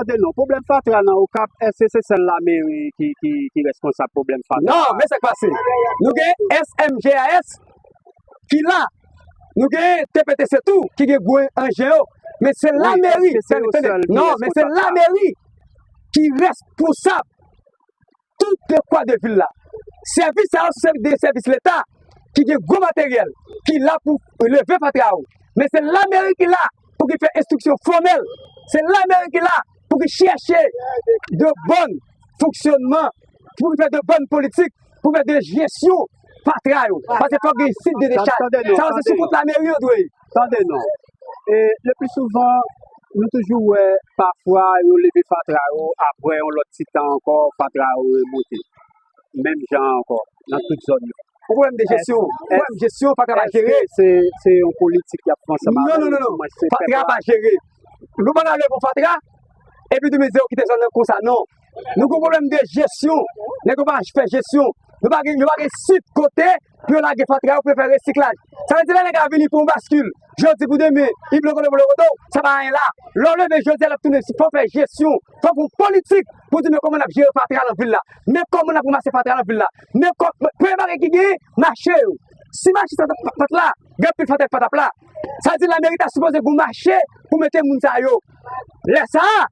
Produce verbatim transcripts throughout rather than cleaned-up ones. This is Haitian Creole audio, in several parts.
Tande non, pwoblèm fatra nan Okap, èske se sèl lameri ki, ki, ki responsab pwoblèm fatra? Non, men sa k pase. Nou gen S M G A S ki la. Nou gen T P T C tou ki gen gwo anjen yo. Men se lameri. Non, men se lameri ki responsab tout dekwa de vil la. Sèvis sa yo se de sèvis Leta ki gen gwo materyèl, ki la pou leve fatra yo. Men se lameri ki la pou ki fè enstriksyon fòmèl. Se lameri ki la pou ki chèche de bòn fonksyònman, pou ki fè de bòn politik, pou fè de jesyon fatra yo. Paske fòk gen sit de dechaj. Sa yo se sou kont lameri yo dwe ye. Tande non. E le pli souvan, nou toujou wè pafwa yo leve fatra yo, apre yon lòt ti tan ankò, fatra yo remonte. Menm jan ankò, nan tout zòn yo. Yon pwoblèm de jesyon. Yon pwoblèm jesyon, fatra pa jere. Se, se yon politik y ap fè ansanm avè Non, non, non, non. Fatra pa jere. Nou pa ka leve yon fatra, epi demen di yo kite zòn nan konsa, non. Nou gen pwoblèm de jesyon. Nèg yo pa fè jesyon. Nou pa gen, nou pa gen sit kote pou yo lage fatra yo, pou yo fè resiklaj. Sa vle di lè nèg la vini pou yon baskil, jodi pou demen, li bloke l, bloke l, sa pa anyen la. Lè w leve jodi a, l ap tounen, fò w fè jesyon, fò w fè yon politik pou di men kòman n ap jere fatra nan vil la. Men kòman n ap ranmase fatra nan vil la. Men kò, premye bagay ki genyen, mache yo. Si mache sa pa t la, gen anpil fatra ki pa t ap la. Sa vle di lameri ta sipoze gen yon mache pou mete moun sa yo. Lè sa a,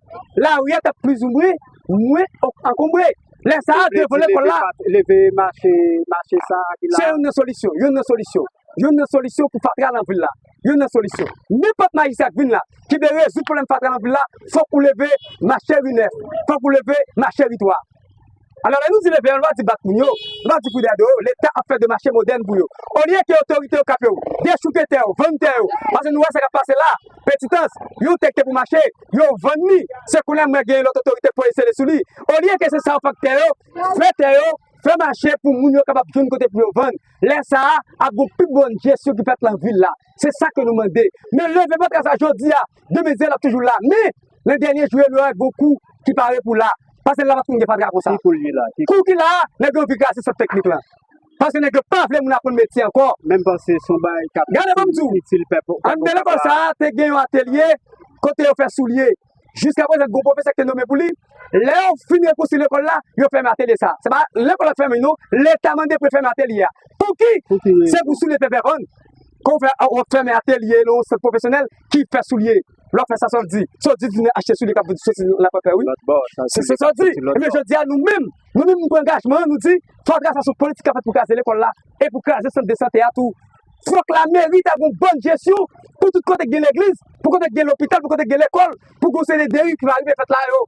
lari a t ap plizoumwen mwen ankonbre. Lè sa a, devan lekòl la. Leve mache, mache sa a ki la. Se youn nan solisyon, youn nan solisyon. Youn nan solisyon pou fatra nan vil la. Youn nan solisyon. Nenpòt majistra k vin la, ki vle rezoud pwoblèm fatra nan vil la, fòk ou leve mache ri nèf. Fòk ou leve mache ri twa. Alò, lè nou di leve a, nou pa di bat moun yo, nou pa di koudè do yo. Leta ap fè de mache modèn pou yo. Olye ke otorite yo kape yo, dechouke tè yo, vann tè yo. Paske nou wè sa k ap pase la. Petitans, yon tè ki te pou mache, yo vann li. Se kounye a m wè gen lòt otorite k poze sele sou li. Olye ke se sa yo fè ak tè yo, fè tè yo, fè mache pou moun yo kapab jwenn kote pou yo vann. Lè sa a, ap gon pi bon jesyon ki fèt nan vil la. Se sa ke nou mande. Men leve fatra sa jodi a, demen zen l ap toujou la. Men, nan dènye jou yo, nou wè gon kou ki pare pou la. Paske la pa t konn gen fatra konsa. Kou ki la a, nèg yo anvi kraze sant teknik lan. Paske nèg yo pa vle moun aprann metye ankò. Menm panse se yon bagay k ap itil pèp. Anndan lekòl sa a, te gen yon atelye kote yo fè soulye. Jiskaprezan, gon pwofesè ki te nonmen pou li. Lè yo fin rekonstwi lekòl la, yo fèmen atelye sa a. Se pa lekòl la fèmen non, Leta mande pou yo fèmen atelye a. Pouki? Se pou soulye te fè vann. Kan w fè, w ap fèmen atelye nan yon sant pwofesyonèl ki fè soulye. Lè w ap fè sa, sa w di? Sa w di, vin achte soulye k ap soti nan lapapè, wi. Se sa w di. Ebyen, jodi a, nou menm, nou menm, nou pran angajman an, nou di, fatra sa se yon politik k ap fèt pou kraze lekòl la e pou kraze sant de sante a tou. Fòk lameri ta gen yon bòn jesyon pou tout kote k gen legliz, pou kote k gen lopital, pou kote k gen lekòl, pou gon seri de deriv ki pa rive fèt la yo.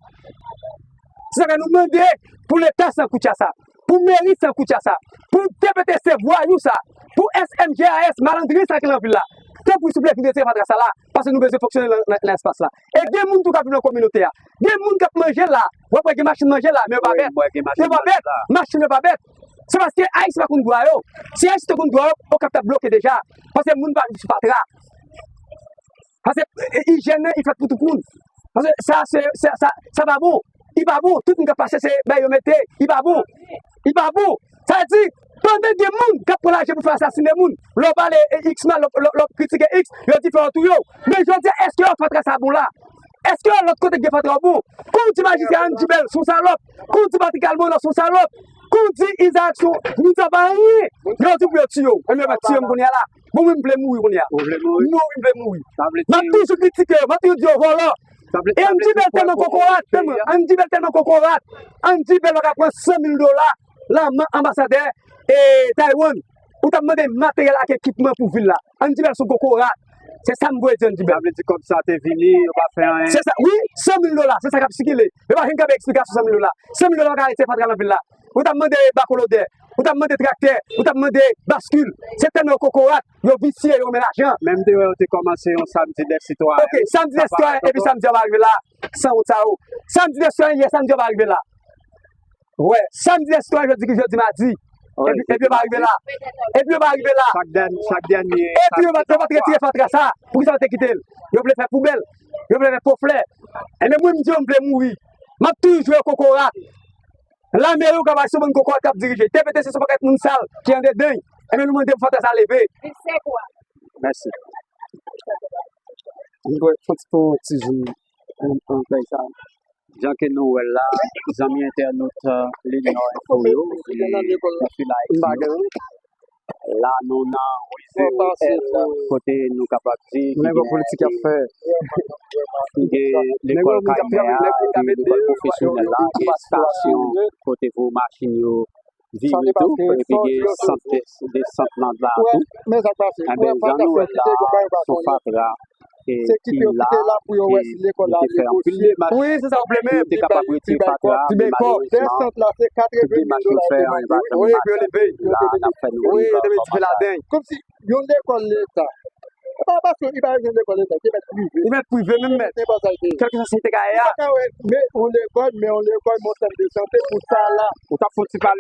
Se sa k fè nou mande pou Leta san koutcha sa, pou meri san koutcha sa, pou T P T C vwayou sa, pou S M G A S malandren sa ki nan vil la. Tanpri, souple, vin retire fatra sa la, paske nou bezwen fonksyone nan, nan, nan espas la. E gen moun tou k ap viv nan kominote a. Gen moun k ap manje la. W ap wè gen machin manje la, men yo pa bèt. Yo pa bèt. Machin yo pa bèt. Se paske Ayisyen pa konn dwa yo. Si Ayisyen te konn dwa yo, Okap t ap bloke deja. Paske moun pa viv sou fatra. Paske ijyèn nan, li fèt pou tout moun. Paske sa, se, sa, sa, sa pa bon. Li pa bon. Tout moun k ap pase, se bay yo mete. Li pa bon. Li pa bon. Sa vle di, pandan gen moun k ap pran lajan pou fè asasinen moun, lè w pale X mal, lè w kritike X, yo di fò yo touye w. Men jodi a, èske yon fatra sa bon la? Èske yon lòt kote gen fatra bon? Kou di majistra Andy Bell se yon salòp. Kou di Patrick Almonor se yon salòp. Kou di Isaac se yon moun sa pa anyen. Yo di pou yo tiye w. Ebyen, yo pa tiye m kounye a la. Bon, mwen, m vle mouri kounye a. M mouri, m vle mouri. M ap toujou kritike yo, m ap toujou di yo vòlò. E Andy Bell tèlman kokorat, tèlman, Andy Bell tèlman kokorat. Andy Bell pa ka pran san mil dola nan men anbasadè e Taiwan. Ou t ap mande materyèl ak ekipman pou vil la. Andy Bell se yon kokorat. Se sa m voye di Andy Bell. Sa vle di kòb sa te vini, yo pa fè anyen. Se sa, wi, san mil dola, se sa k ap sikile. Yo pa janm ka bay eksplikasyon san mil dola. San mil dola pa ka retire fatra nan vil la. Ou t ap mande bakolodè, ou t ap mande traktè, ou t ap mande baskil. Se tèlman yo kokorat, yo visye, yo renmen lajan. Menm te wè yo te kòmanse yon samdi dè sitwayen. Ok, samdi dè sitwayen, epi samdi a pa rive la, sanwont sa yo. Samdi dè sitwayen, yè samdi a pa rive la. Wè, samdi dè sitwayen, jodi ki jodi madi. Epi, epi yo pa rive la. Epi yo pa rive la. Chak dèn-, chak dènye. Epi yo pa, yo pa t retire fatra sa. Poukisa yo te kite l? Yo vle fè poubèl. Yo vle fè po flè. Enben, mwen, m di yo, m vle mouri. M ap toujou jwe kokorat. Lameri ou ka bay se yon bann kokorat k ap dirije. T P T C se yon pakèt moun sal ki andedan. Enben, nou mande pou fatra sa leve. Mèsi. Mwen fè yon ti, fè yon ti zoom nan, nan bagay sa. Jan ke nou wè l la, zanmi entènot Linò Enfo yo, e konsil Ayiti yo. La nou nan Rizé O L, kote nou kapab di ki gen, gen lekòl kay mè a, gen lekòl pwofesyonèl la, gen estasyon kote pou machin yo vire tou, epi gen sant de, de sant nan la tou. Enben, jan nou wè l la, se yon fatra e ki la, e li te fè anpil demach. Wi, se sa w vle menm. Pou te kapab retire fatra, men malerezman, tout demach yo fè, anyen pa janm mache. La, n ap fè nou viv kòmantè. Kòmsi yon lekòl leta. E pa paske li pa yon lekòl leta, se mèt prive. Li mèt prive, menm mèt. Kèlkeswa sa te ka ye a. Ou pa ka wè, men yon lekòl, men yon lekòl, men yon sant de sante pou sa la. Ou t ap fè yon ti pale.